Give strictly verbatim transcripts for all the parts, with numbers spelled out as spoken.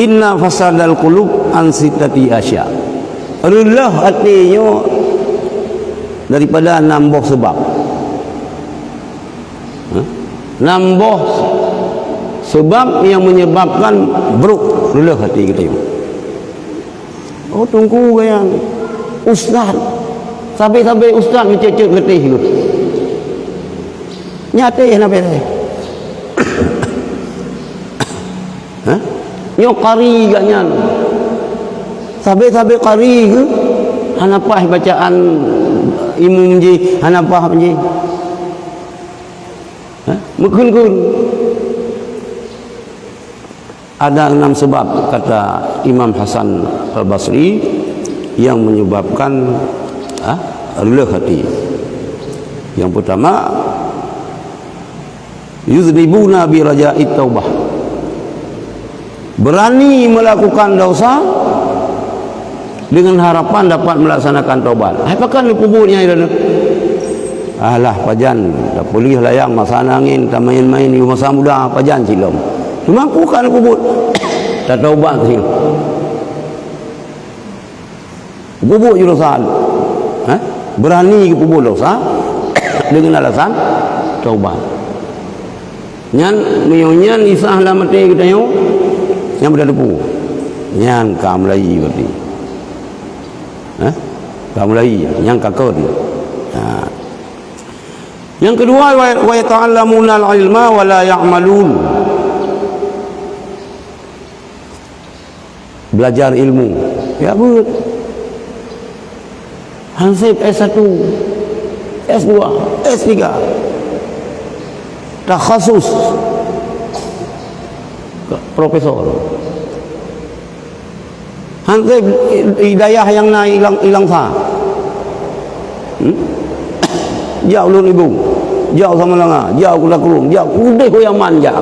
Inna fasadal qulub an sittati asya. Reuloh até nyoe daripada enam boh sebab. Hah? Enam boh sebab yang menyebabkan brok reuloh até geutanyoe. Oh, teungku geuh nyan, ustaz. Sabe-sabe ustaz geucet-cet geutéh geuh. Nyan até hana beres. Hah? Nyoe qari geuh nyan. Sabe-sabe qari geuh hana paih bacaan imum jih, hana paih jih. Hah? Meukeun-keun. Ada enam sebab, kata Imam Hasan Al-Basri, yang menyebabkan, ah, reuloh hati. Yang pertama, yuznibuna bi raja'it taubah. Berani melakukan dosa dengan harapan dapat melaksanakan taubat. Hai, pakon neupeubuet nyan, Ilôn? Alah, pajan, tapeulih layang masa na angén, tamaén-maén di masa muda, pajan cit lom. Cuma pakon neupeubuet? Tataubat cit. Peubuet ju dosa. Ha? Berani peubuet dosa dengan alasan taubat. Nyan, meunyoe nyan Isa lam até geutanyoe, nyan beutateupeue. Nyan ka mulai berarti. Ha? Ka mulai, nyan ka kon. Ha. Yang kedua, wa, wa yata'allamuna al-ilma wa la ya'malun. Belajar ilmu. Ya, beuet. Hansip S satu, S dua, S tiga. Takhasus. Profesor. Hansip i, i dayah nyang na ilang, ilang sa. Hmm? Jak Ulôn Ibong, jak Samalanga, jak Kuta Krueng, jak udeh Yaman jak.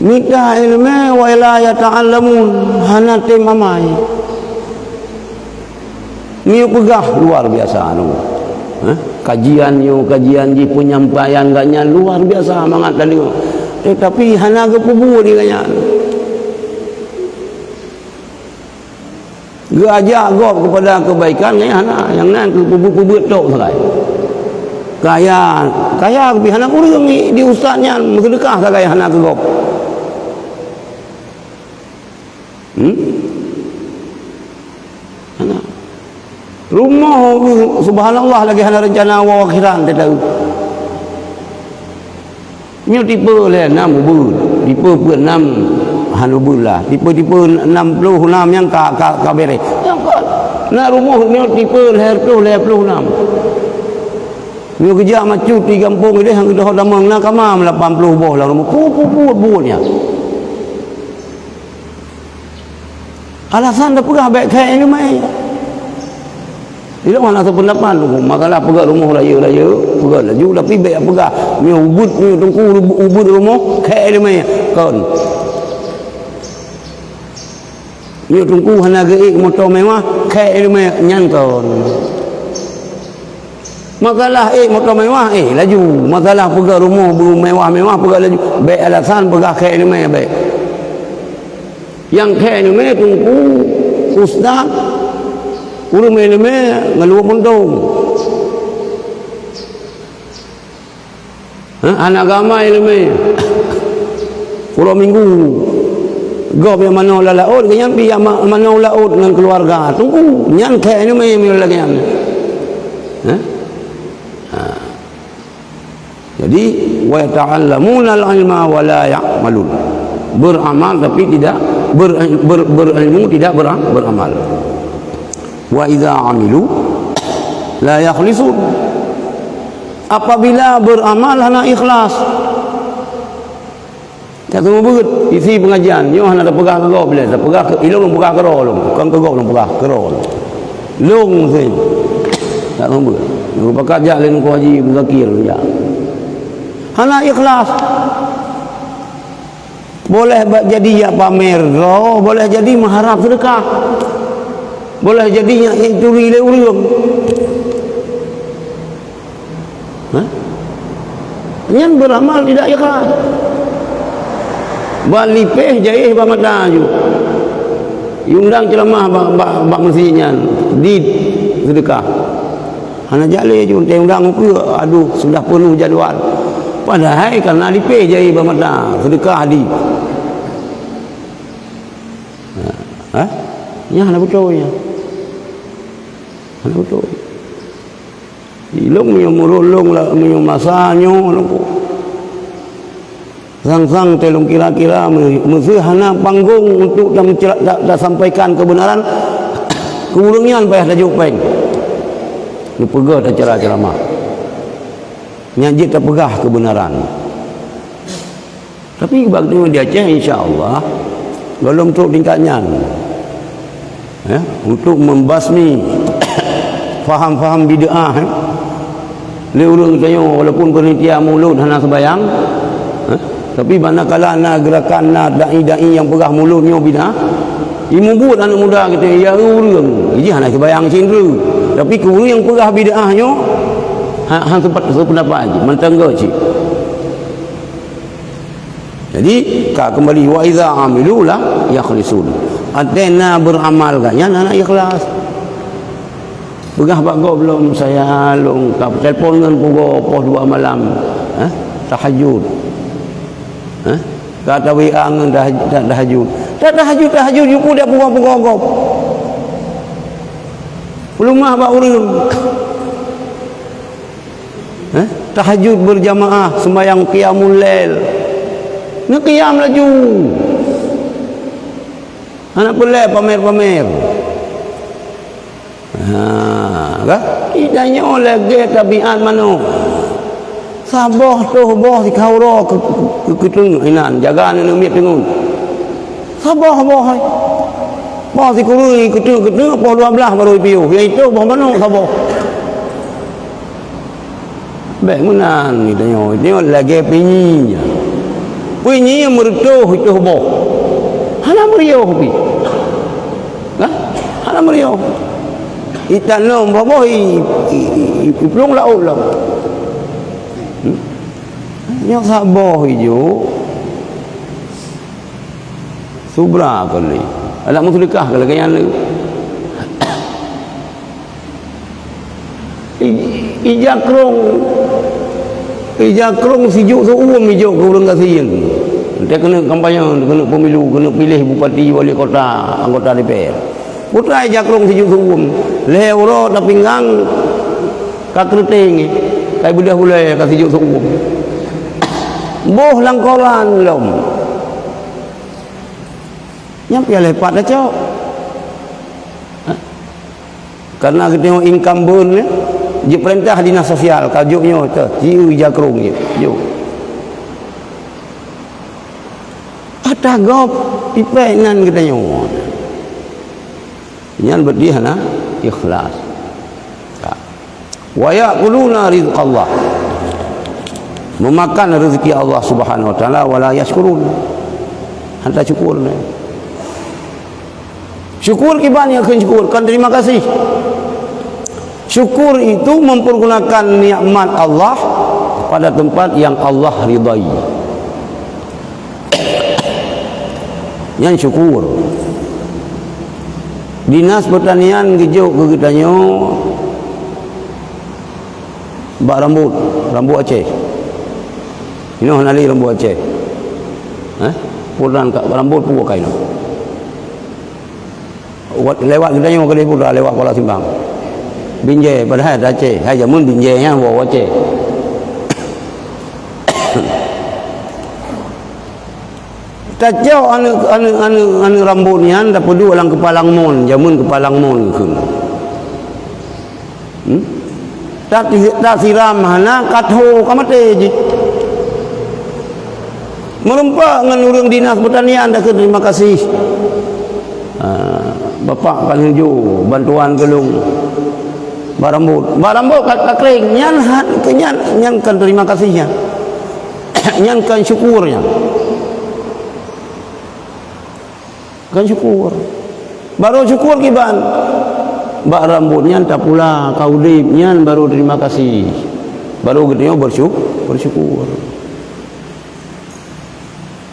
Mita ileumé wa la yata'allamun, hana tem amai. Nyoe peugah luar biasa nyoe. Hah? Kajian nyoe, kajian jih, penyampaian geuh nyan luar biasa mangat tadi. Tetapi hana geupeubuet di geuh nyan. Geuajak gob keupada keubaikan, nyan hana, nyang nan keu peubuet-peubuet tok sagai. Kaya, kaya pih hana kureueng di, di ustaz nyan meuseudeukah sagai hana keu gob. Hmm? Hana. Rumoh, subhanallah, lagèe hana reuncana woe akhiran teuh. Nyoe tipe lhèe nam ubeuet, tipe peuet nam han ubeuet lah, tipe-tipe nam ploh nam nyang ka, ka, ka bèrèh. Nyang ka na rumoh nyoe tipe lhèe reutôh lhèe ploh nam. Nyoe geujak macut di gampông idéh nyang geudoh damong na kama lapan ploh boh lam rumoh. Pu, pu, pu, buet nyan. Alasan tapeugah bèk khèe ileumèe. Ilôn hana seupeundapat lôn, makalah peugah rumoh rayeuk-rayeuk, peugah laju, tapi bèk peugah, nyoe ubeuet, nyoe teungku ubeuet rumoh, khèe ileumèe. Kon. Nyoe teungku hana geuék moto mewah, khèe ileumèe, nyan kon. Makalah ék moto mewah, ék laju. Makalah peugah rumoh beumewah-mewah, peugah laju. Bèk alasan peugah khèe ileumèe, bèk. Nyang khèe ileumèe teungku, ustaz, ureueng ileumèe ngon lôn puntông. Hah? Aneuk agama ileumèe. Uroe Minggu. Gob nyang manoe lam laôt, gobnyan pih nyang ma-, manoe lam laôt ngon keuluwarga. Teungku, nyan khèe ileumèe meunyoe lagèe nyan. Hah? Ha. Jadi, wa yata'allamuna al-ilma wa la ya'malun. Beramal tapi tidak ber-, ber-, berilmu tidak bera-, beramal. Wa idza amilu la yakhlisun. Apabila beramal hana ikhlas. Tak seumeubeuet isi pengajian, nyoe hana tapeugah keu gob lé, tapeugah keu ilôn, lôn peugah keudroe lôn, kon keu gob lôn peugah, keudroe lôn. Lôn seuh. Tak seumeubeuet. Nyoe pakat jak lé Teungku Haji Muzakir jak. Hana ikhlas. Boleh ba-, jadi jak pamer droe, boleh jadi meuharab seudeukah. Boleh jadi nyak turi lé ureueng. Hah? Nyan beramal tidak ikhlas. Ban lipéh jaéh bak mata ju. Iundang ceuramah bak, bak, bak meuseujid nyan, di seudeukah. Hana jak lé ju, teuundang ukeue, aduh, sudah peunoh jadwal. Padahai kareuna lipéh jaéh bak mata, seudeukah di. Ha? Nyan hana beutôi nyan. Hana beutôi. Ilong meunyoe meurulong la, meunyoe masa nyoe, sang-sang teuh lôn kira-kira, meu-, meuseu hana panggong untuk ta-, ta-, tasampaikan keubeunaran, keu ureuëng nyan payah tajok péng. Neupeugah acara ceuramah. Nyan jeuet tapeugah keubeunaran. Tapi bak geutanyoe di Aceh, insya Allah, gohlom trok tingkat nyan. Ya, untuk membasmi faham-faham bid'ah, eh. Lé ureuëng geutanyoe, walaupun panitia mulod hana sembahyang, eh, tapi manakala na gerakan, na dai-dai nyang peugah mulod nyoe bid'ah, imubuet aneuk muda geutanyoe, ya ureuëng, jih hana sembahyang cindru. Tapi keu ureuëng nyang peugah bid'ah nyoe, ha, han sempat sependapat jih, mantong geuh cit. Jadi, ka kembali, "Wa idza amilu la yakhlisun." Watée na beuramal gobnyan hana ikhlas. Peugah bak gob lom, "Saya lôn ka telepon ngon pugoe poh dua malam, eh, tahajud. Eh, ka ta-WA ngon tahaj-, ta-, tahajud." Ta-, tahajud, tahajud, yuku dak pugoe-pugoe gob. Peulumah bak ureuëng. Eh? Tahajud berjamaah, sembahyang qiyamul lail. Neuqiyam laju. Hana peureulée pamer-pamer. Ha, kan? Geutanyoe lagée tabiat manok. Saboh toh boh sikhauro keu, keu, keu teungoh inan, jaga aneuk miet teungoh. Saboh boh hai. Boh sikurui keuteuk-keuteuk, boh dua blaih baru ipiôh. Nyang itu boh manok saboh. Bék meunan geutanyoe, geutanyoe lagée pinyi nyan. Pinyi meureutoh-toh boh. Hana meuriôh pih. Nah, hana meuriôh. Itanom boh-boh i, i, i, i plueng laôt lom. Hmm? Nyoe saboh ijok. Subra kali. Adak meuseudeukah keu lagée nyan lé. I, ija krong, ija krong sijuek seu-uem ijok keu ureuëng gasien. Entah keuneuk kampanye, keuneuk pemilu, keuneuk piléh bupati, wali kota, anggota D P R. Putra ija krong sijuek seu-uem. Lhée uroe tapinggang ka keureuteng, ka beudôh ulée ka sijuek seu-uem. Boh lam koran lom. Nyan piah lhée pat tacok. Karena geutanyoe incumbent, ya, jipeurintah dinas sosial, ka jok nyoe, teuh, jieu ija krong jih, jok. Atah gob, ipék nan geutanyoe. Nyan berarti hana ikhlas. Ka. "Wa ya'kuluna rizqallah." Memakan rezeki Allah Subhanahu wa Taala, "wa la yashkurun." Hana syukur. Syukur kiban nyang kheun syukur, kan terima kasih. Syukur itu mempergunakan nikmat Allah pada tempat yang Allah ridai. Nyan syukur. Dinas Pertanian geujok keu geutanyoe bak rambot, rambot Aceh. Inoe hana lé rambot Aceh. Eh? Peue nan ka rambot peue ka inoe. Wat, lewat geutanyoe keudeh putra lewat Kuala Simpang. Binjai, padahai Aceh. Hai jameun binjai nyan woe Aceh. Tacok aneuk, aneuk, aneuk, aneuk rambot nyan tapeuduek lam keupalang mon, jameun keupalang mon kheun. Hmm? Tati-, tasiram hana, katho ka maté jih. Meureumpok ngon ureuëng dinas pertanian dah kheun terima kasih. Ah, Bapak ka lheueh jok bantuan keu lôn. Bak rambot. Bak rambot ka, ka kering. Nyan hat, nyan, nyan kan terima kasih nyan. Nyan kan syukur nyan. Kan syukur. Baru syukur kiban. Bak rambot nyan tapula ka udeb nyan baru terima kasih. Baru geutanyoe bersyu-, bersyukur.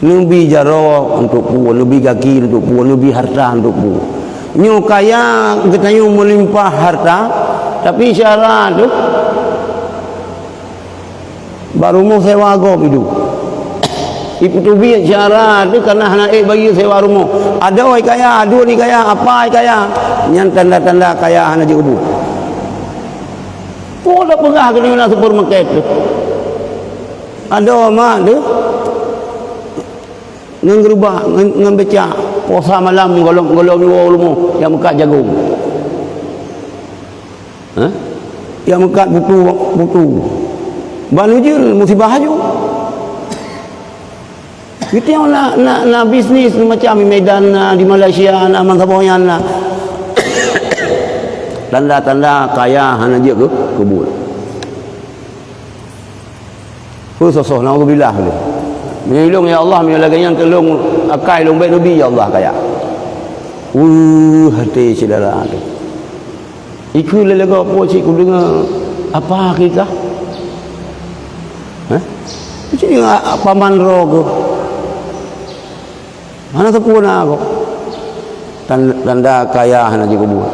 Neubi jaroe untuk peue, neubi gaki untuk peue, neubi harta untuk peue. Nyoe kaya geutanyoe meulimpah harta, tapi syarat teuh bak rumoh sewa gob iduek. Ipeuteubiet syarat teuh kana hana ék bayeue sewa rumoh. Adoe kaya, aduen kaya, apa kaya. Nyan tanda-tanda kaya hana jeuet keu buet. Peue tapeugah keunoe na supermarket teuh. Adoe mak teuh. Ngon geurubak, ngon, ngon becak, posa malam golom, golom luwa u rumoh, nyang meukat jagong. Hah? Nyang meukat putu, putu. Ban ujeuen musibah aju. Geutanyoe na, na, na bisnis macam di Medan na, di Malaysia na, mantong nyan na. Tanda-tanda kaya hana jeuet keu, keu buet. Peue soh-soh, naudzubillah lé. Meunyoe ilôn, ya Allah, meunyoe lagèe nyan keu lôn, akai lôn bèk neubi, ya Allah, kaya. Weueh, até syedara teuh. Ikheun lé lagoe po cit kudeungö, apa kikah? Hah? Cit deungö paman droe keuh. Hana sapeue na gob. Tan-, tanda kaya hana jeuet keu buet.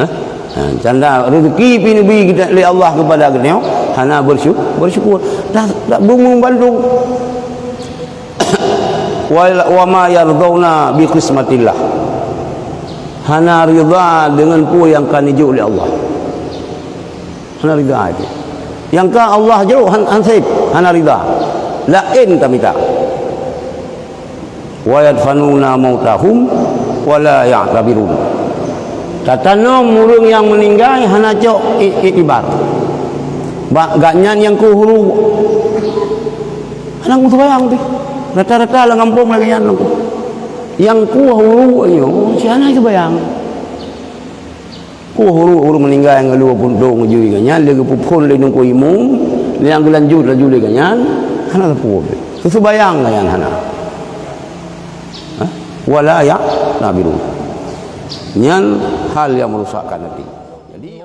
Hah? Ha, tanda rezeki pih neubi kita, lé Allah kepada geutanyoe, hana bersyu-, bersyukur. Dah, dah beumeubandum. Wa, wa ma yardhauna bi qismatillah. Hana ridha deungon peue nyang ka neujok lé Allah. Hana ridha itu. Nyang ka Allah jok han, han sép, hana ridha. Laén tamita. Wa yadfanuna mautahum wa la ya'tabirun. Tatanom ureuëng nyang meuninggai hana cok i-, iktibar. Bak gobnyan nyang kueh uruek. Hana meusubayang pih. Rata-rata lam gampông lagèe nyan. Nyang kueh uruek nyoe, si hana subayang. Kueh uruek ureuëng meuninggai ngeuluh puntông jui gobnyan, lé geupeuphon lé Teungku Imum, lé nyang geulanjut laju lé gobnyan, hana sapeue pih. Seusubayang gobnyan hana. Hah? Wa la ya'tabirun. Nyan hal nyang meurusakkan até. Jadi,